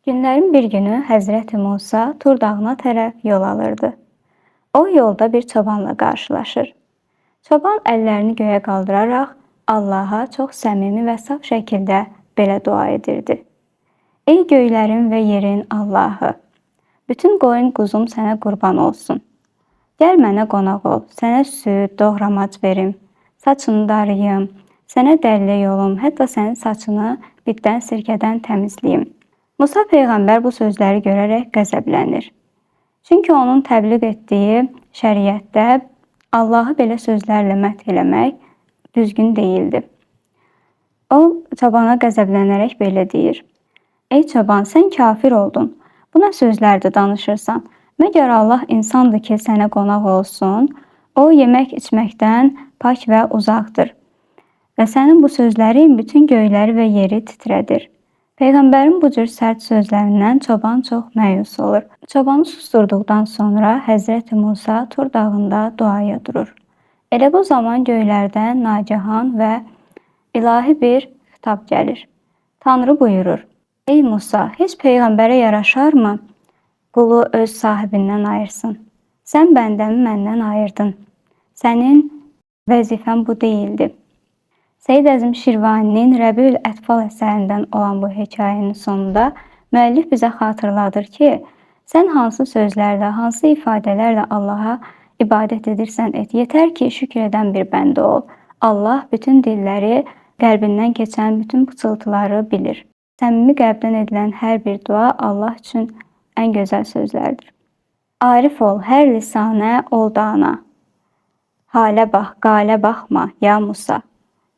Günlərin bir günü Həzrəti Musa Tur dağına tərəf yol alırdı. O yolda bir çobanla qarşılaşır. Çoban əllərini göyə qaldıraraq Allaha çox səmimi və saf şəkildə belə dua edirdi. Ey göylərin və yerin Allahı, bütün qoyun quzum sənə qurban olsun. Gəl mənə qonaq ol, sənə süd, doğramac verim, saçını darıyım, sənə dəllək olum, hətta sənin saçını bitdən, sirkədən təmizləyim. Musa peyğəmbər bu sözləri görərək qəzəblənir. Çünki onun təbliğ etdiyi şəriətdə Allahı belə sözlərlə məth eləmək düzgün deyildi. O çobana qəzəblənərək belə deyir: Ey çoban, sən kafir oldun. Bu nə sözlərdir danışırsan? Məgər Allah insandır ki, sənə qonaq olsun? O yemək içməkdən pak və uzaqdır. Və sənin bu sözlərin bütün göyləri və yeri titrədir. Peyğəmbərin bu cür sərt sözlərindən çoban çox məyus olur. Çobanı susturduqdan sonra Həzrəti Musa Tur dağında duaya durur. Elə bu zaman göylərdən nagihan və ilahi bir xitab gəlir. Tanrı buyurur: Ey Musa, heç peyğəmbərə yaraşarmı qulu öz sahibindən ayırsın? Sən bəndəmi məndən ayırdın. Sənin vəzifən bu deyildi. Seyid Əzim Şirvaninin Rəbiül Ətfal əsərindən olan bu hekayənin sonunda müəllif bizə xatırladır ki, sən hansı sözlərlə, hansı ifadələrlə Allaha ibadət edirsən et, yetər ki, şükr edən bir bəndə ol. Allah bütün dilləri, qəlbindən keçən bütün pıçıltıları bilir. Səmimi qəlbdən edilən hər bir dua Allah üçün ən gözəl sözlərdir. Arif ol, hər lisanə ol dana. Halə bax, qalə baxma, ya Musa.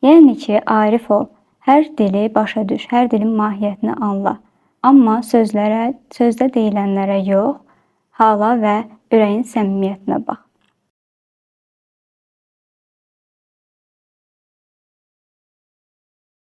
Yəni ki, arif ol, hər dili başa düş, hər dilin mahiyyətini anla. Amma sözlərə, sözdə deyilənlərə yox, hala və ürəyin səmimiyyətinə bax.